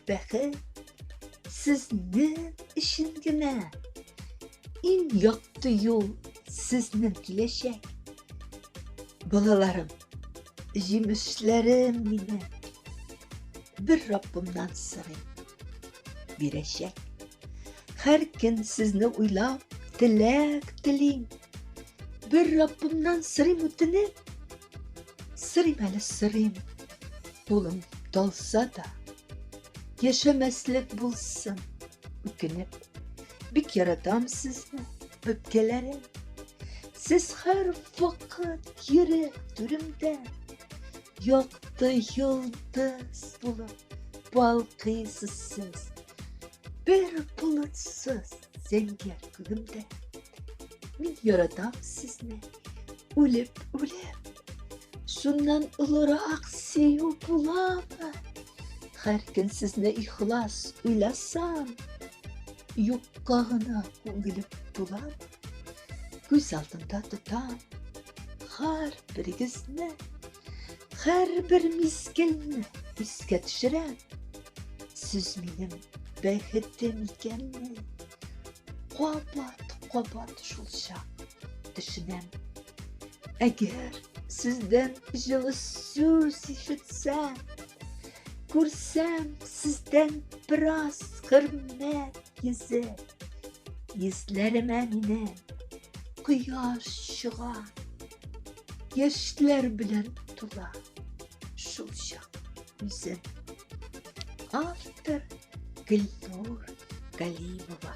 бәхет сезнең өчен генә. Иң якты юл сезнең киләчәк. Балаларым, җимешләрем минем. Бер Раббымнан сорыйм, бирәчәк. Һәр көн сезне уйлап, теләк телим. Бер Раббымнан сорыйм үтенеп, сорыйм әле сорыйм. Кулым талса да, яшәмәслек булсын, үкенеп. Бик яратам сезне, бөпкәләрем. Сез һәр вакыт йөрәк түремдә. Якты йолдыз булып балкыйсыз сез. Бер болытсыз зәңгәр күгемдә. Мин яратам сезне, үлеп, үлеп. Шуннан олырак сөю буламы? Һәр көн сезне ихлас уйласам, юкка гына күңелем туламы? Күз алдында тотам һәр берегезне, һәрбер мизгелне искә төшерәм. Сез минем бәхетем икәнне кабат-кабат шул чак төшенәм. Әгәр сездән җылы сүз ишетсәм, күрсәм сездән бераз хөрмәт йөзе, йөзләремә минем кояш чыга, яшьләр белән тула шул чак үзем. Автор Гөлнур Галимова.